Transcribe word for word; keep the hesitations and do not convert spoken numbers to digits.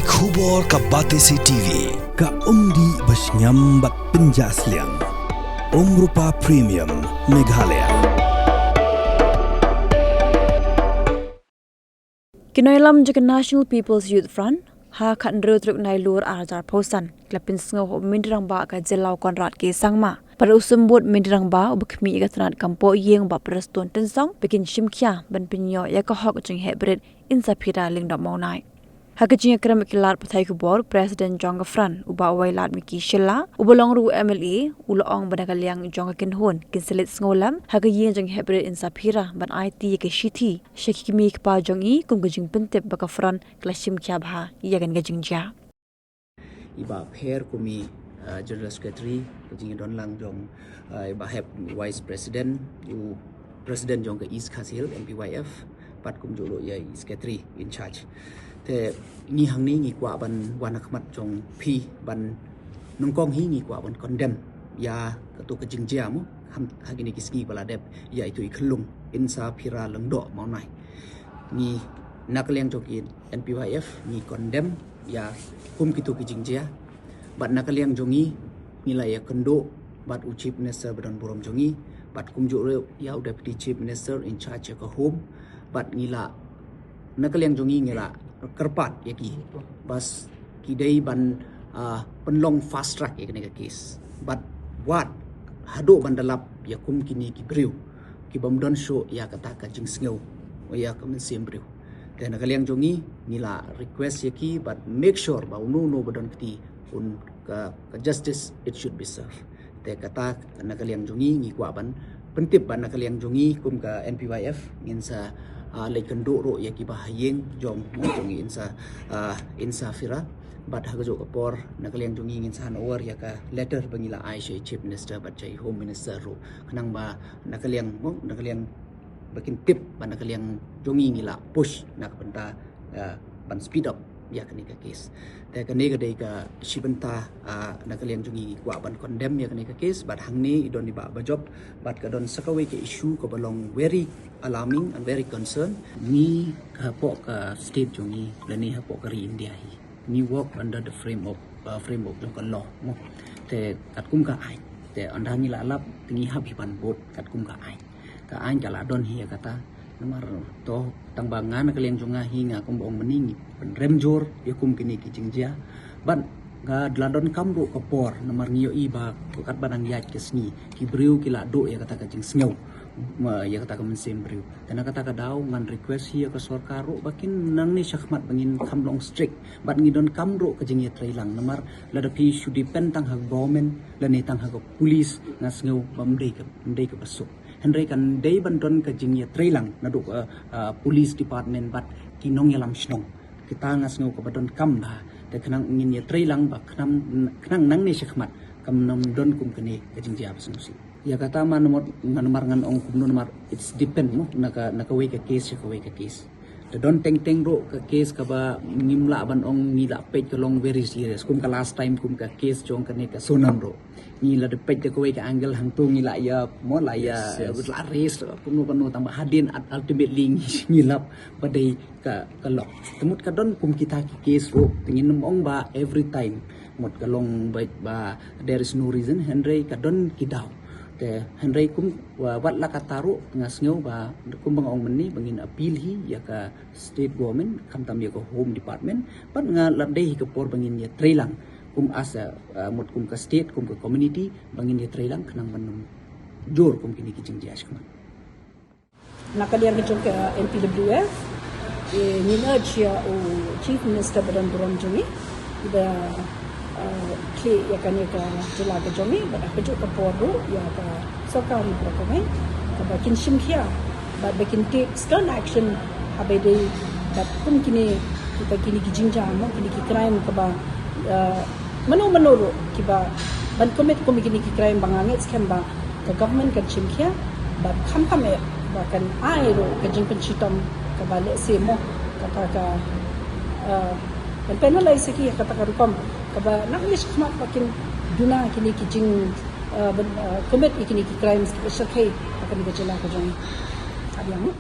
Khubor ka Batesi T V, ka umdih ba shngiam bad pynjah sliang. Umrupa Premium, Meghalaya. Ki nongïalam jong ka National People's Youth Front ha khathynriew tarik Nailur arhajar arphew san ki la pynsngew ha u Myntri Rangbah ka jylla u Conrad K Sangma bad u Symbud Myntri Rangbah uba khmih ïa ka tnat kam poh ïing Bah Prestone Tynsong ba kin shim khia ban pynïoh ïa ka hok jong i Heprit Insaphira Lyngdoh Mawnai. Ha ka jingïakren bad ki lad pathai khubor, President jong ka Front u Bah Wailadmiki Shylla uba long ruh u M L A u la ong ba na ka liang jong ka kynhun kin sa leit sngewlem ha ka ïing jong i Heprit Insaphira ban aiti ïa ka shithi sha ki kmie ki kpa jong i kum ka jingpyntip ba ka Front ka la shim khia bha ïa kane ka jingjia. I Bah Pher kum i, uh, General Secretary, ka jingdon lang jong, uh, i Bah Hep Vice President, u President jong ka East Khasi Hills M P Y F, bad kumjuh ruh ïa i Secretary in charge. Te ngi hangne ngi kwah ban wan ha khmat jong phi ban nyngkong hi ngi kwah ban condemn ïa kato ka jingjia mo, ha kine ki sngi ba la dep ïa itu i khyllung Insaphira Lyngdoh Mawnai. Ngi na ka liang jong ki N P Y F ngi condemn ïa kum kito ki jingjia. Bad na ka liang jong ngi ngi la ïakynduh bad u Chief Minister ba don burom jong ngi bad kumjuh ruh ïa u Deputy Chief Minister in charge ïa ka Home. Bad ngi la na ka liang jong ngi ngi la kyrpad ïa ki ba ki dei ban, ah, pynlong fast track ïa kane ka case. Bad wat haduh ban da lap ïa kum kine ki briew ki bym don shuh ïa kata ka jingsngew ïa ka mynsiem briew. Te na ka liang jong ngi ngi la request ïa ki bad make sure ba uno uno ba don kti un ka, ka justice it should be served. Te kata na ka liang jong ngi ngi kwah ban pyntip ba na ka liang jong ngi kum ka N P Y F ngin sa, ah, leit kynduh ruh ïa ki ba ha ïing jong, jong ngi Insa, ah, Insaphira. Bad ha kajuh ka por na ka liang jong ngi ngin sa hand over ïa ka letter ba ngi la ai sha i Chief Minister bad sha i Home Minister ruh khnang ba na ka liang mo, na ka liang ba kin tip ba na ka liang jong ngi ngi la push na ka bynta, ah, ban speed up ïa kane ka case. Te kane ka dei ka shi bynta, ah, na ka liang jong ngi kwah ban condemn ïa kane ka case bad hangne i don i Bah Bajop bad ka don sa kawei ka issue kaba long very alarming and very concern. Ngi hapoh ka state jong ngi lane hapoh ka ri India hi ngi work under the frame of, uh, framework jong ka law mo. Te katkum ka aiñ te ynda ngi la lap te ngi hap hi ban bud katkum ka aiñ. Ka aiñ ka la don hi ïa kata namar to tang ba nga na ka liang jong nga hi nga kum ba ong mynne ngi pynrem jur ïa kum kine ki jingjia. Bad nga la donkam ruh ka por namar ngi ïohi ba katba nang ïaid ka sngi ki briew ki la duh ïa kata ka jingsngew, ma, ïa kata ka mynsiem briew. Te na kata ka daw ngan request hi ïa ka sorkar ruh ba kin nangne shakhmat ba ngin kham long strict bad ngi donkam ruh ka jingïatreilang namar lada phi shu depend tang ha ka government lane tang ha ka police nga sngew ba ym dei ka, ym dei kaba suk. Hynrei kan dei ban don ka jingïatreilang naduh ka, ah, police department bad ki nongïalam shnong. Kita nga sngew kaba donkam bha te khnang ngin ïatreilang ba khnang, khnang nangne shakhmat kam nym don kum kane ka jingjia ba sngewsih. Ïa kata ma namar, namar ngan ong kumno namar it's depend mo na ka, na kawei ka case sha kawei ka case. Te don teng teng ruh ka case kaba ngim lah ban ong ngi la peit ka long very serious kum ka last time kum ka case jong kane ka Sonam ruh. Ngi la da peit da kawei ka angle hangto ngi la ïa mo la ïa, yes, yes, la raise kumno kumno tang ba hadien at ultimately ngi, ngi lap ba dei ka, ka lok. Te mut ka don kum kita ki case ruh te ngin ym ong ba every time mut ka long ba, ba there is no reason hynrei ka don ki daw. Te hynrei kum wa-, wat la kata ruh nga sngew ba kum ba nga ong mynne ba ngin appeal hi ïa ka state government khamtam ïa ka home department bad nga la dei hi ka por ba ngin ïatreilang kum as a, uh, mut kum ka state kum ka community ba ngin ïatreilang khnang ban ym jur kum kine ki jingjia shakhmat. Na ka liang ka jong ka N P W F, eh, ngin urge ïa u Chief Minister ba don burom jong ngi ba, eh, khlieh ïa kane ka jylla ka jong ngi bad ha kajuh ka por ruh ïa ka sorkar ri Bro Kamai kaba kin shim khia bad ba kin take stern action haba dei bad kum kine kita kine ki jingjia mo kine ki crime kaba, eh, mano mano ruh kiba ban commit kum kine ki crime ba nga ngeit skhem ba ka government kan shim khia bad khamtam eh ba kan ai ruh ka jingpynshitom kaba lehse mo kata ka, eh, kan penalize ïa ki kata ka rukom kaba nang list khmat ba kin duna kine ki jing, eh, ban, eh, commit ïa kine ki crimes kiba shyrkhei ha kane ka jylla ka jong ngi. Ka liang mo.